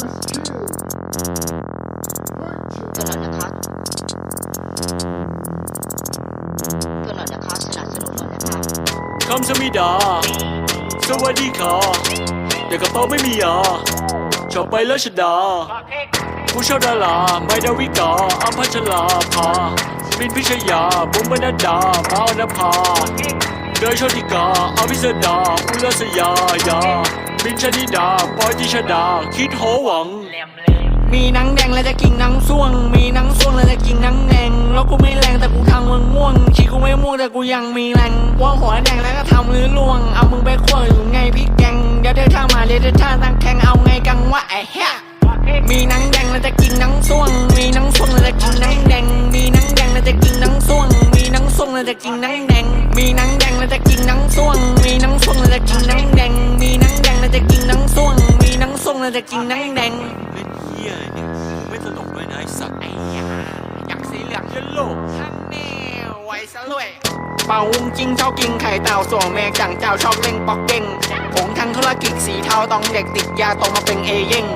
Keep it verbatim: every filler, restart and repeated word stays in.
ตัวหน่อยนะคะ ตัวหน่อยนะคะ สนับสนุนหน่อยนะคะ คำสมิดา สวัสดีค่ะ แต่กระเป๋าไม่มียา ชอบไปรัชดา ผู้ชอบดารา ไม้ดาวิกา อัมพัชราภา มินพิชยา บุ๋มปนัดดา มาออนภา เดยโชติกา อภิสดา อุรัสยายา มินชนิดา ปอยติชดา คิดโหวัง มีหนังแดงแล้วจะกินหนังส้วง มีหนังส้วงแล้วจะกินหนังแดง แล้วกูไม่แรงแต่กูทำมึงง่วง ขี้กูไม่ม่วงแต่กูยังมีแรง ว่าหัวแดงแล้วก็ทำมือล่วง เอามึงไปคั่วอยู่ไงพี่แกง เดี๋ยวเธอท่ามาเดี๋ยวเธอท่าตั้งแข่ง เอาไงกังวะไอ้เหี้ย มีหนังแดงแล้วจะกินหนังส้วง มีหนังส้วงแล้วจะกินหนังแดง มีหนังแดงแล้วจะกินหนังส้วง มีหนังส้วงแล้วจะกินหนังแดง มีหนังแดงแล้วจะกินหนังส้วง มีหนังส้วงแล้วจะกินหนังแดง มีหนังแดงแล้วจะกินหนังส้วง มีหนังส้วงแล้วจะกินหนังแดง เล่นเหี้ยอะไรเนี่ย มึงไม่ตลกด้วยนะไอ้สัตว์ ไอ้ยา อยากสีเหลือง เยลโล่ ท่านแน่ไว้ซะเลย เป่าวุ้งจิ้งชอบกินไข่เต่า ส่วนแมงจั่งเจ้าชอบเล่นป๊อกเด้ง ผงทางธุรกิจสีเทา ตอนเด็กติดยา โตมาเป็นเอเย่น